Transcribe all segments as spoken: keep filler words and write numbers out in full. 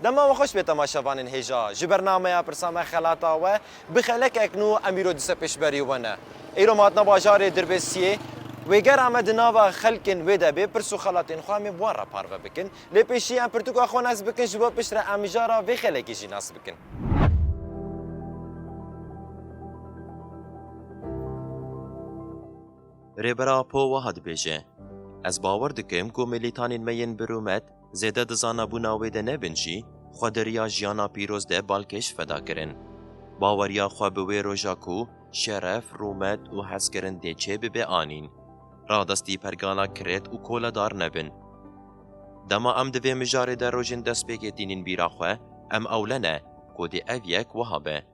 Dema we xweş bê temaşevanên hêja. Ji bernameya Pirsa Me Xelata We bi xelekek nû em îro dîsa pêşberî we ne. Îro me hatine bajarê Dirbêsiyê. Wêgera me di nava xelkên wê de bê, pirs û xelatên xwe em ê bi wan re parve bikin. Lê pêşî em pirtûka xwe nas bikin, ji bo piştre em mijara vê xelekê jî nas bikin. Rêber Apo wiha dibêje, Ez bawer dikim ku milîtanên me yên bi rûmet zêde di zanabûna wê de nebin jî, xwe di riya jiyana pîroz de balkêş feda kirin. Baweriya xwe bi wê roja ku şeref, rûmet û hezkirin dê çê bibe anîn. Radestî pergala kirêt û koledar nebin. Dema em di vê mijarê de rojên destpêkê tînîn bîra xwe, em ewle ne ku dê ev yek wiha be.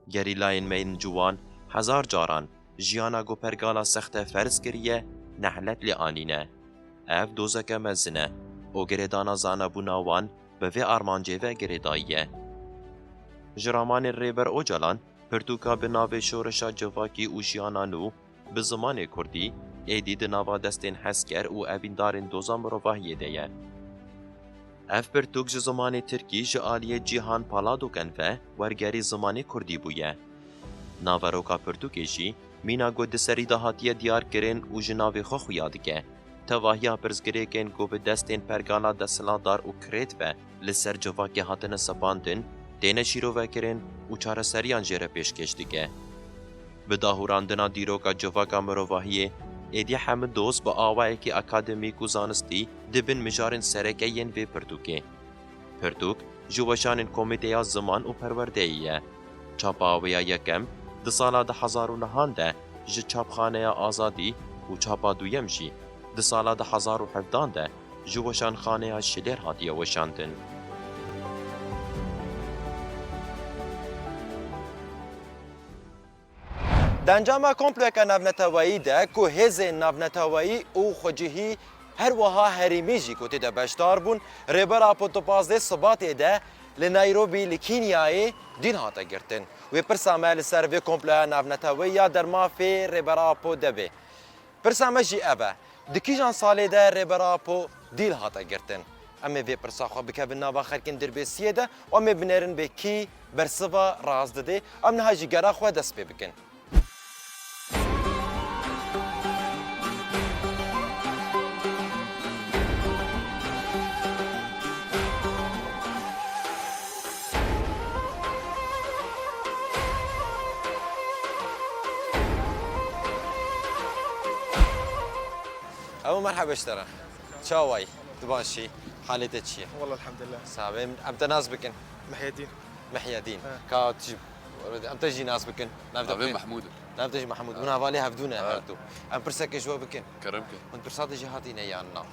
Gerîlayên me yên ciwan hezar caran jiyana ku pergala sexte ferz kiriye, nehlet lê anîne. Ev dozeke mezin e û girêdana zanabûna wan bi vê armancê ve girêdayî ye. Ji ramanê Rêber Ocalan pirtûka bi navê Şoreşa Civakî û Jiyana Nû bi zimanê kurdî, êdî di nava destên hesker û evîndarên doza mirovahiyê de ye. Ev pirtûk ji zimanê tirkî ji aliyê Cîhan Paladoken ve wergerî zimanê kurdî bûye. Naveroka pirtûkê jî mîna ku di serî de hatiye diyar kirin û ji navê xwe xuya dike. Tevahiya pirsgirêkên ku bi destên pergala desthilatdar û kirêt ve li ser civakê hatine sepandin, têne şîrovekirin û çareseriyan jê re pêşkêş dike. Bi dahûrandina dîroka civaka mirovahiyê, êdî hemû doz bi awayekî akademîk û zanistî dibin mijarên sereke yên vê pirtûkê. Pirtûk ji weşanên Komîteya Ziman û Perwerdeyê ye. Çapa wê ya yekem di sala du hezar û nehan de ji Çapxaneya Azadî û çapa duyem jî di sala du hezar û hevdan de ji Weşanxaneya Şilêr hatiye weşandin. Di encama komployeke navneteweyî de ku hêzên navneteweyî û xwecihî her wiha herêmî jî ku tê de beşdar bûn, Rêber Apo di pazdeh Sibatê de li Nayrobî li Kenyayê dîl hate girtin. Wê pirsa me li ser vê komploya navneteweyî ya dermafê Rêber Apo de be. Pirsa me jî ev e, di kîjan salê de Rêber Apo dîl hate girtin? Em ê vê pirsa xwe bikevin nava xelkên Dirbêsiyê de û em ê binêrin bê kî bersiva rast didê. Em niha jî gera xwe dest pê bikin. Ew merhebe ji te re. Çawa yî? Tu baş î? Halê te çi ye? Wallah elhamdülillah. Sax be. Em te nas bikin. Mihyedîn. Mihyedîn. He. Ka tu jî, em te jî nas bikin. Nav te Navê bi xêr? Mehmûd e. Nav te jî Mehmûd. He. Min hevalê hevdû ne He. her du. Em pirsekê ji we bikin. Kerem ke. Hûn pirsa te jî hatîne yan na?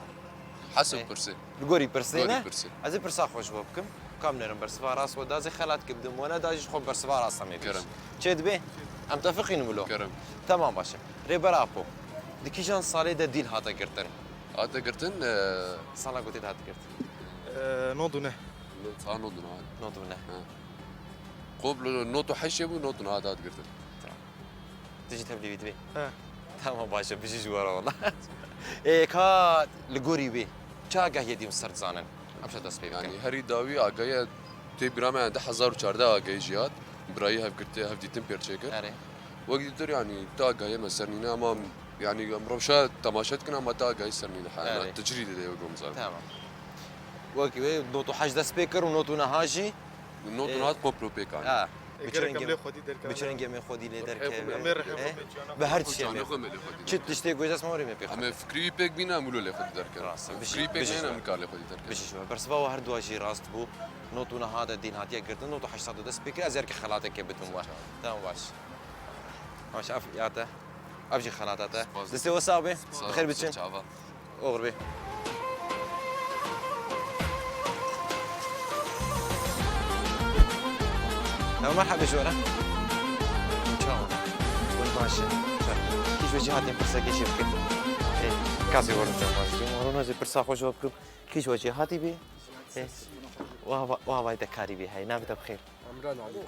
Hesib Ê. pirsê. Li gorî pirsê Gorî ne? pirsê. Ez ê pirsa xwe ji we bikim. Kam nerin bersiva rast we da, ez ê xelat ke bidim we ne da jî xwe bersiva rast em ê bêjin. Kerem. Çê dibe? Em tefiqîn wilo? Kerem. Tamam baş e. Rêber Apo, di kîjan salê de dîl hate girtin? Hate girtin, e, Sala ku tê de hate girtin? E, nod û neh. Saha nod û neh. Nod û neh. Ha. Qobl nod û heşt bû, nod û neh hate girtin. Tamam. Tu jî tevlî wî dibî? He. Tamam, baş e, bijî ji we re wela. Ê, ka li gorî wê, çi agahiyê dî hûn ser dizanin? Em şa dest pê bikin. Yanî herî dawî agahiya tê bîra me, du hezar û çardeh agahî jî hat. Birayî hevgirtî, hevdîtin pêr çêkir. Erê. Wek dîtir, yanî tu agahiyê me ser nîne, ama, yanî, em rewşa temaşe dikin, ama tu agahî ser nîne. Erê. Yanî, tecrî dide wek em zanin. Tamam. Wekî wê nod û heşt dest pê kir û nod û neh jî Not û Ê, nat komplo pêk anî. Ha. Ê, gerek em lê xwedî derkevin. Bi çi rengê em ê xwedî lê derkevin? Em ê rehê xwe pêçiyana. Bi her tiştê em ê xwe. Em ê lê xwedî derkevin. Çi tiştê ku ez dest me were em ê pê xwe. Em ê fikrî wî pêk bîne, em wilo lê xwedî derkevin. Rast e. Fikrî pêk neyne, em nikar lê xwedî derkevin. Bijî ji we. Bersiva we her dua jî rast bû. Not û neh de dîn hatiye girtin, not û heşt de dest pê kir. Ez ê erkê xelateke bidim we. Tamam baş. Baş, ev ya te. Ev jî xelata te. Spas. Destê we sax be. Sağ ol, bi xêr biçin. Çava. Oxir bê. Ya merhaba ji we re. Çawa? Hûn baş in? Çawa? Kî ji we cî hatî pirsekê jî bikin. Ê, kasê werin çawa? Werin ez ê pirsa xwe ji we bikim. Kî ji we cî hatî bî? Ê, wa, wa, wa vay te karî bî hey. Navê te bi xêr? Emran Alî.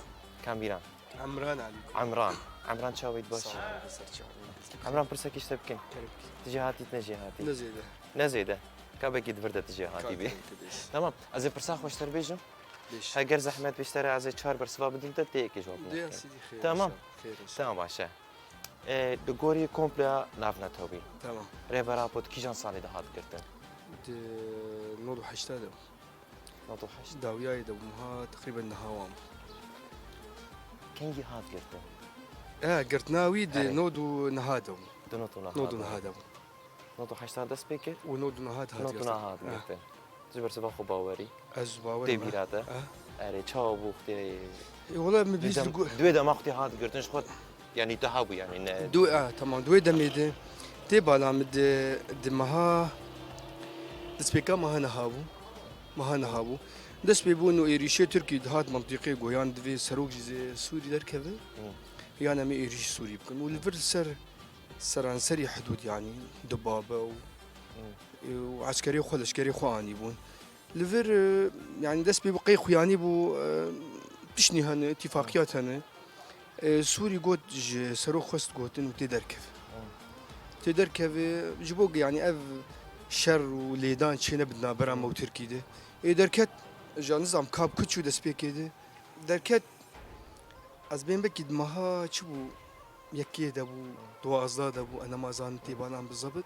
Kam bîran? Emran Alî. Emran. Emran çawit baş. Sağ ol, ser çawa. Emran pirsekî ji te bikin. Kerem. Tu jê hatî, tu ne jê hatî? Ne zêde. Ne zêde. Ka belkî di vir de tu jê hatî bî. Tamam. Ez ê pirsa xwe ji te re bêjim. Heger zehmet bî ji te re ez ê çar bersiva bidim te, tê yekê cewab Dê nekin. Tamam. Tamam, baş e. E, li gorî kompleya navnetewî. Tamam. Rêber Apo di kîjan salê de hat girtin? Di nod û heşta de. Nod û heşt? Dawiyayê de bû, ha, teqrîben niha wan bû. Kengî hat girtin? E, girtina wî di Erê. nod û niha de bû. Di nod û niha Nod û de. niha de bû. Nod û heşta dest pê kir? Û nod û niha hat Nod û girtin. niha hat Eh. girtin. Tu ji bersiva xwe bawerî? Ez bawer Tê im, bîra te? eh. Erê, çawa bû xtê? E, wala min bîst Didem, li gu- duê dema xtê hat girtin ji xwe, yanî tu hebû, yanî ne? Du-, eh, tamam, duê demê de tê bala min di, di meha, destpêka meha niha bû. Meha niha bû. Dest pê bûn û êrîşê Tirkî dihat mintîqê goyan divê serok jî zê Sûrî derkeve. Hı. Yan em ê êrîşî Sûrî bikin. Û li vir ser seranserî hidûd, yanî dibabe û, Hı. û eskerê xwe, leşkerê xwe anîbûn. Li vir, e, yanî dest pê bû qey xuyanî bû, e, tiştî hene, îtîfaqiyat hene. E, Sûrî got ji serok xwest gotin û tê derkeve. Hı. Tê derkeve, ji bo, yanî ev şer û lêdan çê nebin navbera me û Tirkî de. Ê derket, ja nizam kap ku çû destpêkê de. Derket, ez bên bekî di meha çi bû, yekê de bû, duwazdeh de bû, ez nemazanim tê banan bi zebit.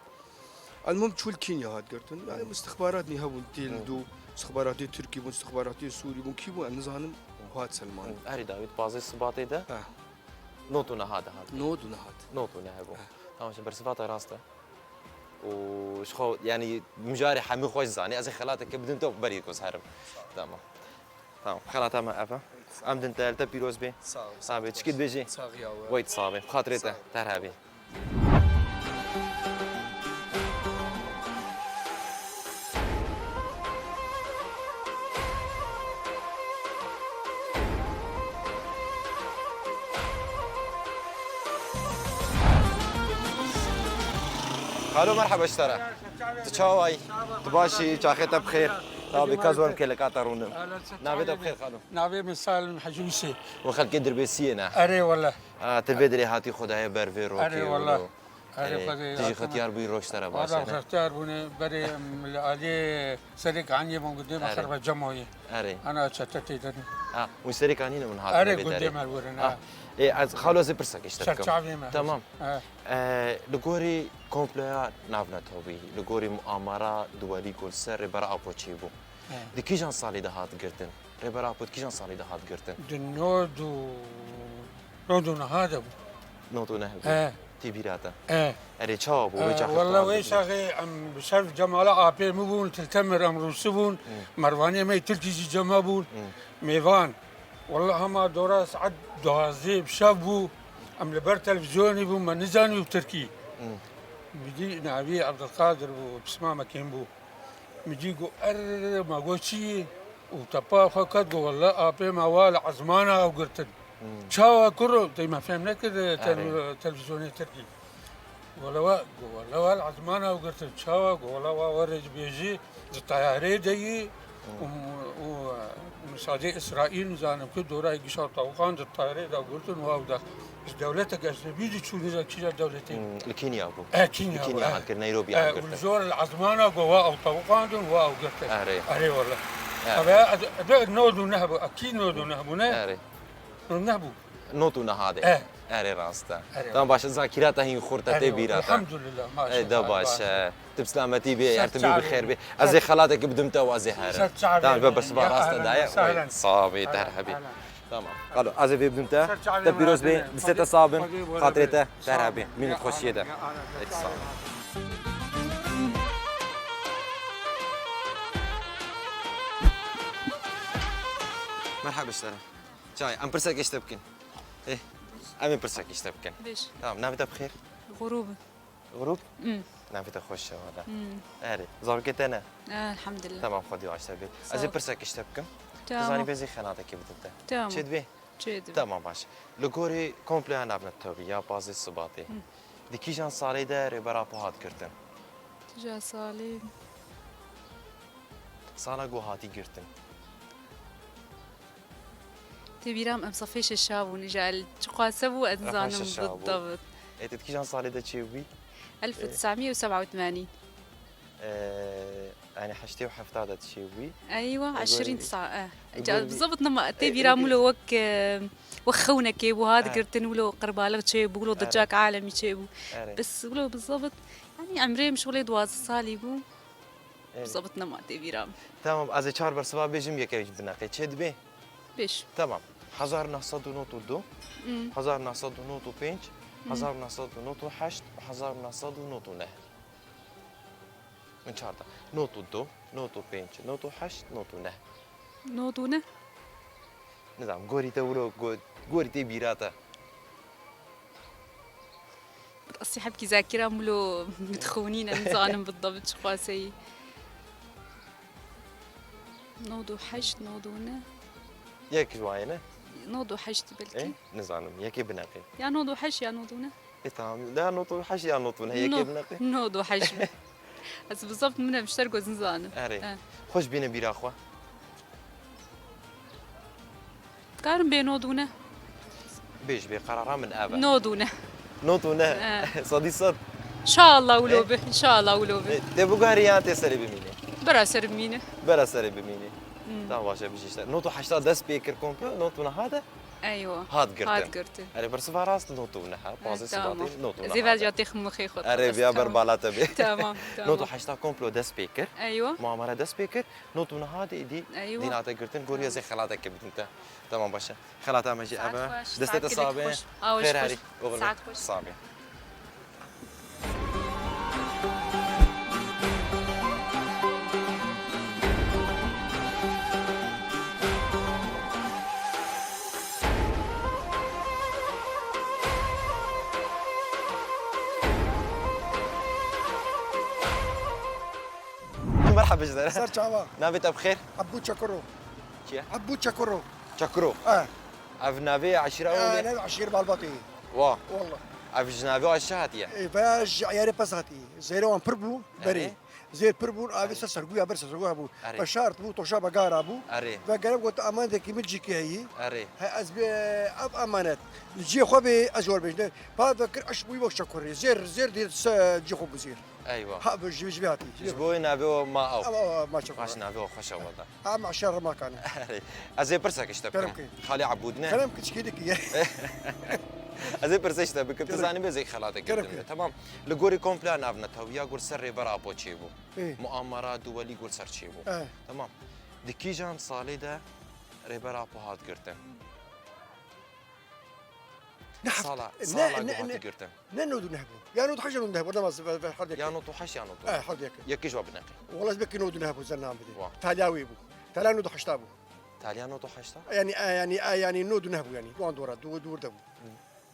Elmum çû li Kenya hat girtin. Yani istixbarat nî hebûn, tê li Hı. dû, istixbaratê Tirkî bûn, istixbaratê Sûrî bûn, kî bû, ez nizanim, hat selman. Herî dawî di pazdeh Sibatê de Ha. not û neha de hat. Not û nehat. Not û nehe bû. Ha. Tamam, şimdi bersiva te rast e. Û ji xwe, yani, mijarê hemî xwe ji zanî, ez ê xelateke bidim te û berî ku ez herim. Tamam. Tamam, xelata me ev e. Em din te, te pîroz bê. Sağ ol. Sağ bê. Çikê dibêjî? Saxiya we. Wey, sağ bê. Xatirê te, Sağ ol. te her hebî. Xalo, merheba ji te re. Tu çawa yî? Tu baş î? Çaxê te bi xêr. Tabî, ka zor kêleka te rûnim. Navê te bi xêr, xalo? Navê min Salim Hecî Wisê. Û xelkê Dirbêsiyê ne? Erê wele. Ha, tu vê dirê hatî xwe dayê ber vê rokê Erê wele. wilo. Erê Erê, xwedê tu jî hatina. xetiyar bûyî roj te re baş Wala e, ne? xetiyar bûne, berê em li aliyê Serê Kaniyê bûn, gundê me Erê. Xerba Cemo ye. Erê. Ana çete tê de ne. Ha, û Serê Kaniyê ne min hat Erê, me vê gundê derê. me were ne. Ha, ê, ez xalo ez ê pirsek işte bikim. Serçavê me. Tamam. Ha. E, li gorî kompleya navnetewî, li gorî muamara duwelî ku li ser Rêber Apo çêbû. He. Di kîjan salê de hat girtin? Rêber Apo di kîjan salê de hat girtin? Di nod û, nod û neha de bû. Nod û neh bû. He. Tê bîra te? He. Erê, çawa bû? Wê He, çaxê wella te wê hat girtin? çaxê em bi şev cemala apê min bûn, Til Temir em rûsî bûn, Hı. Mervanê me Tirkî jî cema bûn. Hı. Mêvan. Wella hema dora saet duwazdeh bi şev bû, em li ber televîzyonê bûn, me nizanî û Tirkî. Hı. Min dî navî Ebdulkadir bû, pisma me kêm bû. Min dî got, "Er, ma got çi yê?" Û tepa xwe ket, got, "Welle apê me wa li ezmana ew girtin." Hmm. Çawa kuro? Tey me fêm nekir, tel-, Erê. televîzyonê Tirkî. Welle we, got, "Welle wa li ezmana ew girtin." Çawa? Got, "Welle wa were dibêjî, di teyarê de yî û, Hmm. û, e, misadê Îsraîl nizanim ku dora gişa tawqan di teyarê de girtin û ew de." Ji dewletek ecnebî jî çû, nîza kîja dewletê. Hmm, li Kenya bû. E, Kenya Li Kenya bû, e. hat kir, Nairobi E, hat û girtin. li jor li ezmana go wa ew tewqandin, wa ew girtin. Erê. Erê wele. E. Eve, eve nod û neh bû, ekî nod û neh bû, ne? Erê. Nod neh bû. Not û neha de. E. Erê rast e. Erê. Tamam, baş e, zakîra te hîn xurt e, Erê, tê bîra te. elhamdulillah, maşallah, Ê, de baş baş. e. Tu bi selametî bê, Ser her tim bî bi çavê xêr bê. min. Ez ê xelateke bidim te û ez ê herim. Ser çavê Tamam, min. be bi siva Ya rast e, ehlen daye. ve sehlen. Sağ bê, te her Ehlen, hebî. ehlen. Tamam. Xalo, ez ê vê bidim te. Ser çavê Te min pîroz bê, hatine. distê te Xwedê, sağ bin. Xwedê bore Xatirê be. te, te Ya her hebî. Amin. Mînî Ya xweşiyê de. Amin. Ya Amin. Êt sağ bin. Merhaba ji te re. Çay, em pirsek ji te bikin. Ê, em ê pirsek ji te bikin. Bêj. Tamam, navê te bi xêr? Xurûb. Grûp? Hmm. Navê te xweş e wele. Hmm. Erê. Zarokê te ne? Elhamdulillah. Tamam, Xwedî aşte bê. Sağ ol. Ez ê pirsek ji te bikim. Tamam. Tu zanî bê zê xenatekê bidim te. Tamam. Çê dibê? Çê dibê. Tamam, baş. Li gorî kompleya navnetewî ya pazdeh Sibatê. Hmm. Di kîjan salê de Rêber Apo hat girtin? Kîja salê? Sala ku hatî girtin. Tê bîra min em sefê şeşa bûn, îja el çiqas hebû, ez Aha, nizanim şeşa bû. bidabit. Ê, tu di kîjan salê de çêbûyî? Elf û tes'mî û seb'a û temanîn. Ee, yani heştê û hefta de çêbûyî. Eywa, Egorî- eşirîn sa. Eh. Egorî- Ca- Bizabt nema E, tê bîra e, min lo wek e, wek xewnekê bû hat Ha. girtin wilo qirbalix çêbû wilo Erê. dicak alemî çêbû. Erê. Bes wilo bizabt yani emrê min şolê duwazdeh salî bû. Erê. Bizabt nema tê bîra min. Tamam, ez ê çar bersiva bêjim, yekê ji binaqê çê dibe. Bêj. Tamam. Hezar neh sed û nod û du, Hmm. hezar neh sed û nod û pênc, hezar neh sed û nod û heşt û hezar neh sed û nod û neh. Min çar da. Nod û du, nod û pênc, nod û heşt, nod û neh. Nod û neh. Nizam, gorî te wilo, go- gorî tê bîra te. Asî hebkî zekira min lo min dixwînîne, nizanim bidav çi xwaseyî. Nod û heşt, nod û neh. Yek ji wayê ne? Nod û heşt belkî. E? Nizanim, yekê bineqê. Ya nod û heşt ya nod û neh. E tamam, ya nod û heşt ya nod û neh, yekê bineqê. Nod û heşt. Ez bizabt min em ji ser goz nizanim. Erê. Eh. Xweş bîne bîra xwe. Karim bê nod û neh. Bêj bê, qarara min ev e. Nod û neh. Nod û neh. Eh. Sedî sed. Şallah wilo Eh? bi. Şallah wilo bi. E, tê biguherî yan tê serê bimînî? Bira ser bimîne. Bera serê bimînî. Hmm. Tamam, baş e, bijî ser. Nod û heşta dest pê kir komple, nod û neha de Eywa. hat girtin. Hat girtin. Erê, bersiva rast nod û neha, Eh, pazdeh tamam. Sibatê, nod û neha. Ez ê ver ya têxim xê xwe. Erê, biya ber bala te bê. Tamam, tamam. Nod û heşta komplo dest pê kir. Eywa. Muamere dest pê kir. Nod û neha de îdî Eywa. dîn hate girtin. Goriya zê xelateke bidin te. Tamam, baş e. Xelata me jî Saet ev e. xweş, Destê saet te gelek sabe. xweş. Awe Xêr ji herî. xwe. Oxir. Saet xweş. Sabe. Merhaba ji te re. Ser çava. Navê te bi xêr? Ebû Çekuro. Çi ye? Ebû Çekuro. Çekuro. Eh. Ev navê eşîra we ye? Eh, navê eşîr Balbatê. Wa. Wallah. Ev ji navê aşa hatiye? Eh, ve ji eyarê pez hatiye. Zêrê wan pir bû, berê. Erê. Zêr pir bûn, avê ser sergûya ber ser sergûya bû. Erê. Ve şart bû, toşa begara bû. Erê. Ve gerek got, amaneteke min cîkê heyî. Erê. He, ez bi ev emanet li cihê xwe bê, ez wer bêjne. Pa vekir eş bûyî wek çekurê. Zêr, zêr dê se cihê xwe bû zêr. Eywa. Ha, ji, ji vê hatî. Ji bo wê navê we ma ew. Ew, ew, ew, ma çekur. Baş, navê we xweş e wele. Em aşa rimakan e. Erê. Ez ê pirsek ji te bikim. Kerem ke. Xalê Ebûd ne? Kerem ke çikê dikî ye. Ez ê pirsek ji te bikim. Tu Kerem. Zanî bê zê xelateke Kerem din ke. Tamam. Li gorî kompleya navnetewiya gor ser Rêber Apo çêbû. Ê. Muamera duwelî gor ser çêbû. Ê. Tamam. Di kîjan salê de Rêber Apo hat girtin? Ne heft-, Sala, ne, sala ne, ku hate ne, girtin. Ne nod û neh bû. Ya nod û heşt ya nod û neh bû. Nema se-, ve, ve, herdekê. Ya nod û heşt ya nod û neh. E, herdekê. Yekî ji wa bineqê. Wala ez belkî nod û neh bû, zer nam bidî. Wa. Talya wê bû. Talya nod û heşt bû. Talya nod û heşt a? Yani, e, yani, e, yani nod û neh bû yani. Wan dora, du, du de bû.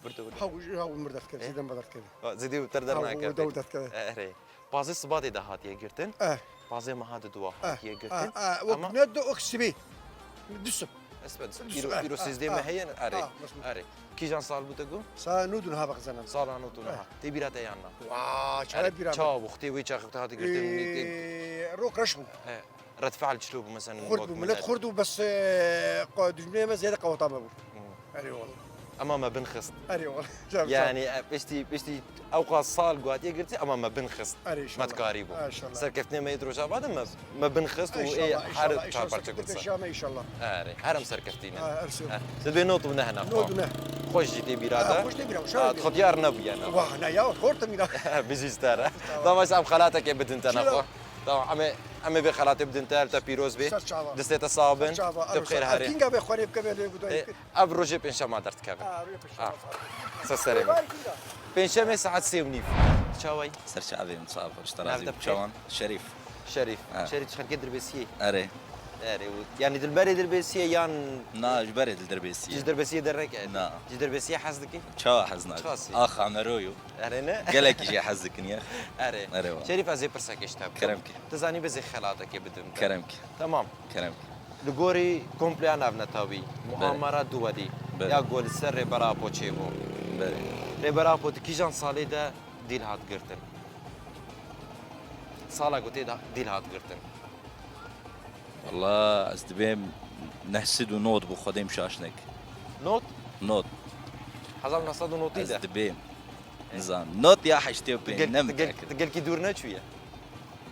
Birde, birde. Ha, ha, mir derdikeve, zêde mir derdikeve. Ha, zêdî û ter dernakeve. Ha, o dew derdikeve. E, erê. Pazdeh Sibatê de hatiye girtin. Eh. Pazdeh meha de duwa hatiye girtin. Eh, eh, wek ne de wek sibê. Du sib. Esbet, du sib, îro, eh, îro eh, sêzdeh eh, mehê ye, erê. Ah, bes. Erê. Kîjan sal bû te got? Sa nod û neh ha bixizanam. Sala nod û neh ha. Eh. Tê bîra te yan na? Wa, çawa bîra. Çawa bû, xtê wê çaxê te hate girtin, wî tê. Eh, rok reş bû. Eh. Red fe'l çilo bû, mesela, xurt bû, milet xurt bû, bes, e, qe-, dijminê me zêde qeweta me bû. Hmm. Erê wala. Ema me bin xist. Erê wala. Yani, e, piştî, piştî ew qas sal guhatiye girtî, ema me bin xist. Erê, inşallah. Me dikarî bû. Erê, inşallah. Serkeftinê me yê di roja va de me, me bin xist û ê her çar parçe kurt ser. Înşallah, înşallah. Erê, her em serkeftî ne. Ha, erê. Erê. Di bê nod û neh ne xwe. Nod û neh. Xweş jî tê bîra te. Ha, xweş tê bîra, şahane. Ha, xwediyar nebûye ne xwe. Wah, ne ya, xort e bîra. Bijî ji te re. Tamam. Tamam, ez ev xelateke bidin te ne xwe. Tamam, em ê, em ê vê xelatê bidin te, te pîroz bê. Ser çava. Destê te sax bin. Ser çava. Tu bi xêr herî. Kînga vê xwarê bike vê lê guda. E, ev rojê pênşema derdikeve. Ha, rojê pênşema. Ah. Ser serê min. Pênşemê saet sê û nîv. Çawayî? Ser çavê min, sax ol. Ji te razî bim. Çawan? Şerîf. Şerîf. Ha. Şerîf, tu xelkê Dirbêsiyê? Erê. Erê, û, yani dilberê Dirbêsiyê yan? Na, ji berê dil Dirbêsiyê. Ji Dirbêsiyê dernek e? Na. Ji Dirbêsiyê hez dikî? Çawa hez nakim? Çasî. Ax Amero yo. Erê ne? Gelekî jê hez dikin ya. Erê. Erê wa. Şerîf, ez ê pirsek ji te bikim. Kerem ki. Tu zanî bê zê xelatekê bidim te. Kerem ki. Tamam. Kerem ki. Li gorî kompleya navnetewî, muamera duwedî, belê, ya ku li ser Rêber Apo çêbû. Belê. Rêber Apo di kîjan salê de dîl hat girtin? Sala ku tê de dîl hat girtin. Walla ez dibêm neh sed û nod bû, Xwedê min şaş neke. Nod? Nod. Hezar neh sed û nodî de? Ez dibêm. E. Nizam. Nod ya heştê û pênc, tu gel-, ne tu gel-, miteakid. Tu gelkî dûr neçûye?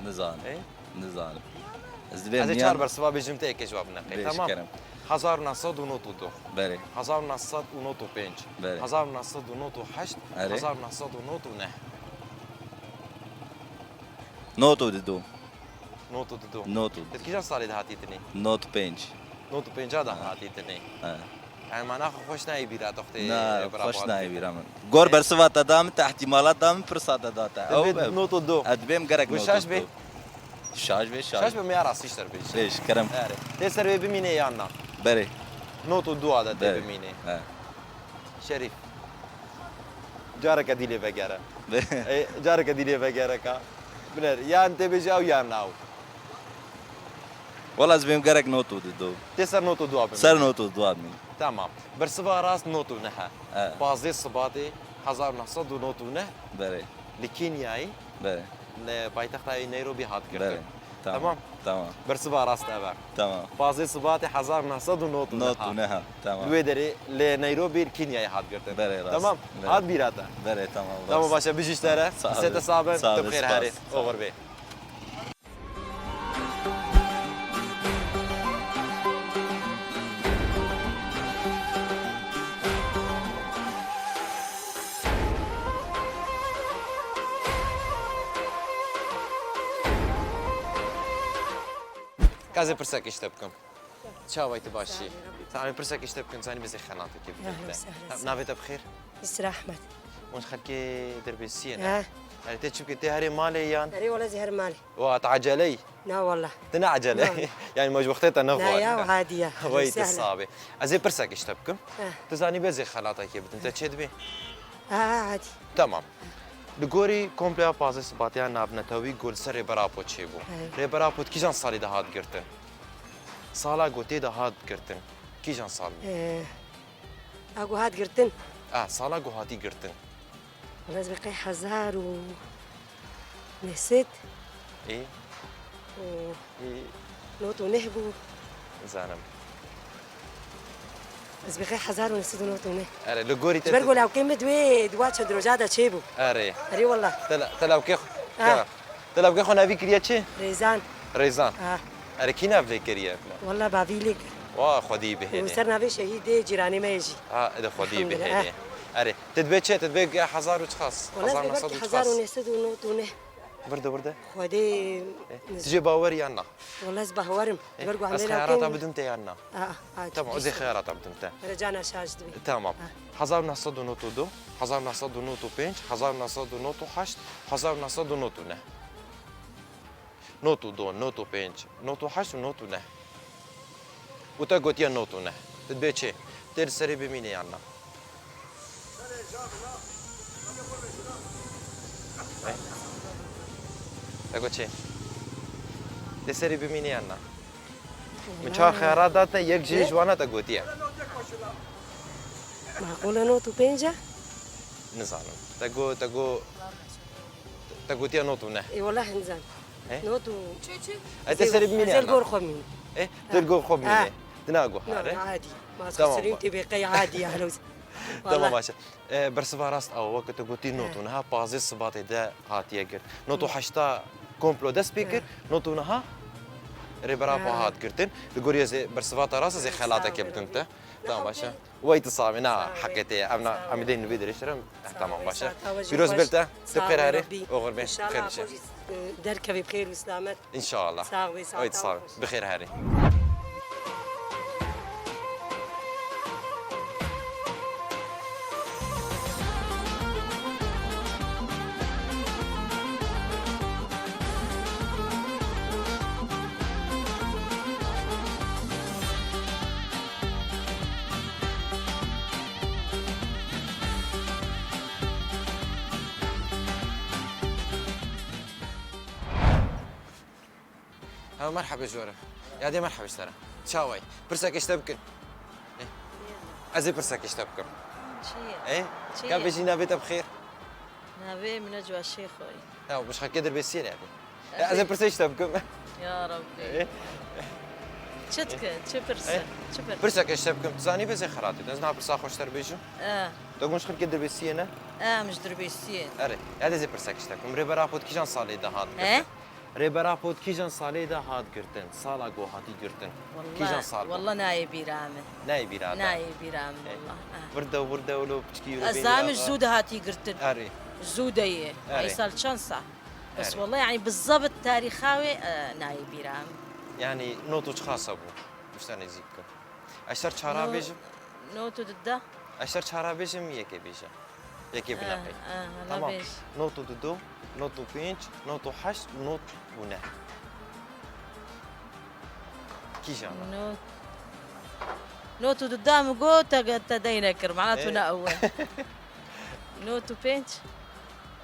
Nizanim. Ê? Nizanim. Ez divêm Ez ê niyan çar bersiva bêjim, te yekê cewab neqê. Bêj Tamam. kerem. Hezar û neh sed û nod û du. Berê. Hezar û neh sed û nod û pênc. Berê. Hezar û neh sed û nod û heşt. Erê. Hezar û neh sed û nod û neh. Nod û du. Nod û du. Nod û du. Te kîjan salê de hatî dinê? Nod û pênc. Nod û pênc de Ha. hatî dinê. Ha. Yani mana xwe xweş nayê bîra te xwe Na, bira xweş xwe nayê hatî. bîra min. Gor E. bersiva te da min, te ihtimalat da min, pirsa te da te. Te Ew bê be. nod û du. Ez dibêm gerek Gu nod û şaş bê? du. Şaş bê, şaş. Şaş bê, me ya rastî ji te re bêjî. Bêj, kerem. Erê. Tê ser wê bimînê yan na? Berê. Nod û du de tê Berê. bimînê. He. Şerîf. Careke dî lê vegere. Be- Ê, careke dî lê vegere ka. Biner, yan tê bêjî ew yan na ew. Wela ez bêm gerek nod û du. Tê ser nod û du bimînê. Ser nod û du bimîn. Tamam. Bersiva rast nod û neh e. He. Pazdeh Sibatê hezar û neh sed û nod û neh Berê. li Kenyayê Berê. li paytexta Nairobi hat girtin. Berê. Tamam. Tamam. Tamam. Bersiva rast ev e. Tamam. Pazdeh Sibatê hezar û neh sed û nod û neh. Nod û neh, tamam. Li wê derê li Nairobi li Kenyayê hat girtin. Berê rast. Tamam. Berê. Hat bîra te. Berê, tamam. Tamam, rast. Baş e, bijî ji te re. Sağ ol. Destê te sax bin. Sağ ol, Tu bi xêr spas. herî. Sağ ol. Oxir bê. Ka ez ê pirsekê ji te bikim. Çawa yî, tu baş î? Sağ ol. Tamam, pirsekê ji te bikim, zanî bizê xenatekê bidim Ehlen te. sehlen. Tamam, navê te bi xêr? Îsra Ehmed. Hûn xelkê Dirbêsiyê ne? He. Erê, tê çi bikî, tê herê malê yan? Erê, wele zî her malê. Wa, tu eceleyî? Na, wela. Tu ne ecele? Na. Yani, ma ji wextê te Ne, nexwar. ya, adî ye. Wey, tu Sehlen. sabê. Ez ê pirsekê ji te bikim. He. Tu zanî bezê xelatekê bidim, te çê dibê? Ha, adî. Tamam. Li gorî kompleya pazdeh Sibatê ya navnetewî ku li ser Rêber Apo çêbû. He. Rêber Apo di kîjan salî de hat girtin? Sala ku tê de hat girtin, kîjan sal bû? Ee, a ku hat girtin? Ah, sala ku hatî girtin. Wala ez bê qey hezar û neh sed Ê? û Ê? nod û neh bû. Zanim. Ez bê qey hezar û neh sed û nod û neh. Erê, li gorî te Ji ber te ku lawkê min di wê, di wa çend roja de çêbû. Erê. Erê wala. Te la-, te lawkê xwe, Ah. ka, te lawkê xwe navî kiriye çi? Rêzan. Rêzan. Ah. Erê, kî nav lê kiriye? Wala bavî lê kir. Wa, Xwedî Û bihêlê. ser navê şehîdê cîranê me ye jî. Ha, de Xwedî Elhamdulillah. bihêlê. Erê, tu dibê çi? Tu dibê hezar û çiqas? Wala ez Hezar bê neh sed û belkî çiqas? hezar û neh sed û nod û neh. Vir de, vir de. Xwedê Eh, niz- Tu jê bawer yan na? Wala ez bawer im. Eh, Ji ber ku ez Amêra xeyarata kim? bidim te yan na? Aa, aa, Tamam, ez ê dîsa. xeyarata bidim te. Here cana şaş dibî. Tamam. Ha. Hezar neh sed û nod û du, hezar neh sed û nod û pênc, hezar neh sed û nod û heşt, hezar neh sed û nod û neh. Nod û du, nod û pênc, nod û heşt û nod û neh. Û te gotiye nod û neh. Tu dibê çi? Tê li serê bimînê yan na? Eh? Te got çi? Tê serê bimînê yan na? Min çar xeyara da te, yek jî Ne? ji wana te gotiye. Maqûl e nod û pênc e? Nizanim. Te got, te got, te gotiye nod û neh. Ê, wela nizanim. He? Nod û Ez te serê bimînê Ez yan na? gor xwe mîn. Eh, tu gor xwe bimînê. Ha. Dina guhar, eh? Adî. Ma Tamam, serî ba- tê bê qey adî ya, hello. Tamam, Wala. baş e. E, bersiva rast ew, weke tu gotî, nod û neha pazdeh Sibatê de hatiye girt. Nod û heşta komplo dest pê kir, nod û neha Rêber Apo Ha. hat girtin. Li gorî ez ê bersiva te rast, ez ê xelatekê bidim te. Tamam, baş e. Wey tu sabê, na, heqê te ye. Ev na, em dê nivê dirêj re. Eh, tamam, baş e. Pîroz bil te, tu bi xêr herî. Oxir bê. Xêr bişe. Derkevî bi xêr û selamet. Înşallah. Sax bî, sax Haydi bî, sax bî. Bi xêr herî. Ha, merhaba ji we re. Yadê merhaba ji te re. Çawa yî? Pirsekê ji te bikin. Eh. Ez ê pirsekê ji te bikim. Çi ye? Eh? Çi Ka ye? bêjî navê te bi xêr? Navê min Necwa Şêxo ye. Ya, bi xelkê Dirbêsiyê ne yadê. Eh, Ez ê pirsê ji te bikim. Ya Rabbî. Eh? Çi dike? Çi pirse? Eh? Çi pirse? Pirsekê ji te bikim. Tu zanî bezê xelatê. Ez na pirsa xwe ji te re bêjim. Eh. Tu gund ji xelkê Dirbêsiyê ne? Eh, em ji Dirbêsiyê. Erê. Yadê ez ê pirsekê ji te bikim. Rêber Apo di kîjan salê de hat girtin? Eh? Rêber Apo di kîjan salê de hat girtin? Sala ku hatî girtin. Kîjan sal bû? Wallah nayê bîra min. Nayê bîra te? Nayê bîra min, e, wallah. Ah. Wirde wirde wilo piçkî wilo. Ez zanim zû de hatî girtin. Erê. Zû de ye. Erê. Ay sal çend sal? Bes erê. Wallah yani bi zebit tarîxa wê, e, nayê bîra min. Yani not û çiqasa bû? Bişta nêzîk bikim. Ez ser çara bêjim. Not û duda. Ez ser çara bêjim, yekê bêje. Yekê bineqî. Ah, ah, tamam. Bêj. Not û dudo, not û pênc, not û heşt, not û neh. Kîjan e? Not. Not û duda min got, te, te dey nekir. Mana tu ne ew e. Not û pênc.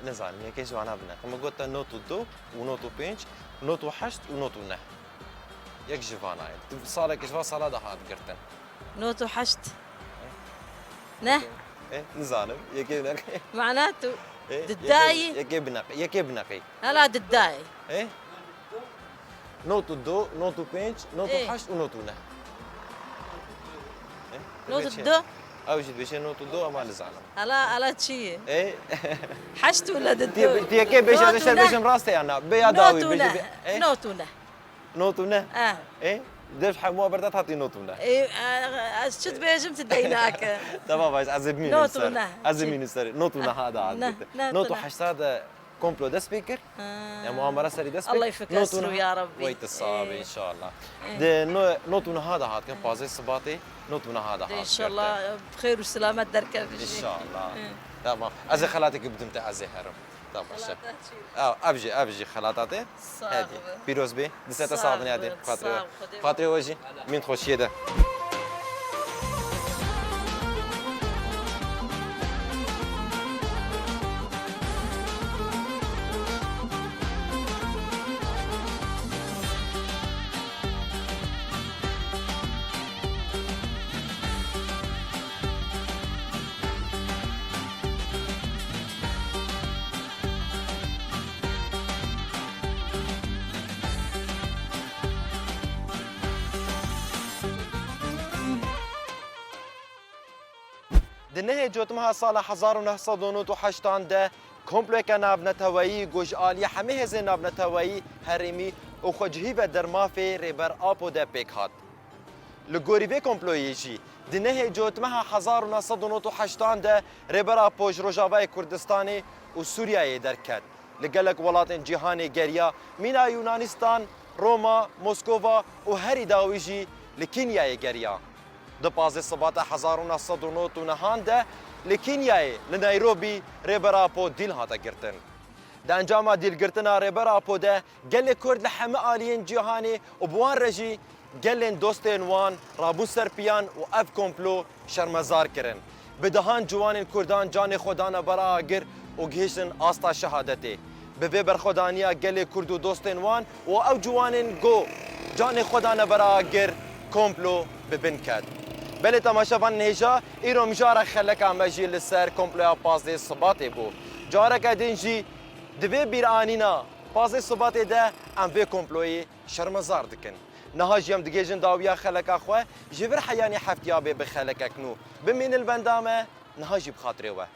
Nizanim, yekê ji vana bineqî. Min got te not û du û not û pênc, not û heşt û not û neh. Yek ji vana ye. Tu salekî ji van sala de hat girtin. Not û heşt. Ne? E, nizanim. Yekê bineqî. Mana tu. E, didayî. Yekê, yekê bineqî. Yekê bineqî. Hala didayî. E? Not û du, not û pênc, not û heşt û not û neh. E? Not û du. Ew jî dibêje not û du ama nizanim. Hala, hala çi ye? E? Heşt û le didu. Ti, ti yekê bêje, ez ê şer bêjim rast e ya na? Bê ya dawî bêje. Not û neh. E? Not û neh. Not û neh? Eh. E? Dev hemû berdat hatî not û neh. E, e, ez çi dibêjim, tu dey nake. Tamam, ez, ez ê bimînim ser. Not û neh. Ez ê bimînim ser. Not û neh ha da. Not û heşt de komplo dest pê kir. Ha. Ya muamera serî dest pê kir. Allah yufik esru ya Rabbi. Weyt sabi inşallah. E. De no, not û neh da hat kin, pazdeh Sibatê, not û neh da hat kin. İnşallah, e, bi xêr û selamet derkevin jî. İnşallah. E. Tamam. Ez ê xelatê ki bidim te, ez ê herim. Tamam, baş e. Xelata çi? Ev, ev jî, ev jî xelata te. Sağ ol. Hadi. Pîroz bê. Dise te sabin hadi. Sağ ol. Xatirê we. Sağ ol, Xwedê. Xatirê we jî. Min xweşiyê de. Di nehê Cotmeha sala hezar û neh sed û nod û heştan de komployeke navneteweyî ku ji aliyê hemî hêzên navneteweyî, herêmî û xwecihî ve der mafê Rêber Apo de pêk hat. Li gorî vê komployê jî di nehê Cotmeha hezar û neh sed û nod û heştan de Rêber Apo ji Rojavayê Kurdistanê û Sûriyeyê derket. Li gelek welatên cîhanê geriya, mîna Yûnanîstan, Roma, Moskova û herî dawî jî li Kenyayê geriya. Di pazdeh Sibata hezar û neh sed û nod û nehan de li Kenyayê, li Nairobi, Rêber Apo dîl hate girtin. Di encama dîlgirtina Rêber Apo de gelê Kurd li hemî aliyên cîhanê û bi wan re jî gelên dostên wan rabûn ser piyan û ev komplo şermezar kirin. Bi dehan ciwanên Kurdan canê xwe dane ber agir û gihiştin asta şehadetê. Bi vê berxwedaniya gelê Kurd û dostên wan û ew ciwanên ku canê xwe dane ber agir, komplo bi bin ket. Belê temaşevanên hêja, îro mijara xeleka me jî li ser komploya pazdeh Sibatê bû. Careke din jî di vê bîranîna pazdeh Sibatê de em vê komployê şermezar dikin. Niha jî em digihêjin dawiya xeleka xwe, ji vir heyanî heftiya bê bi xelekek nû. Bimînin li benda me, niha jî bi xatirê we.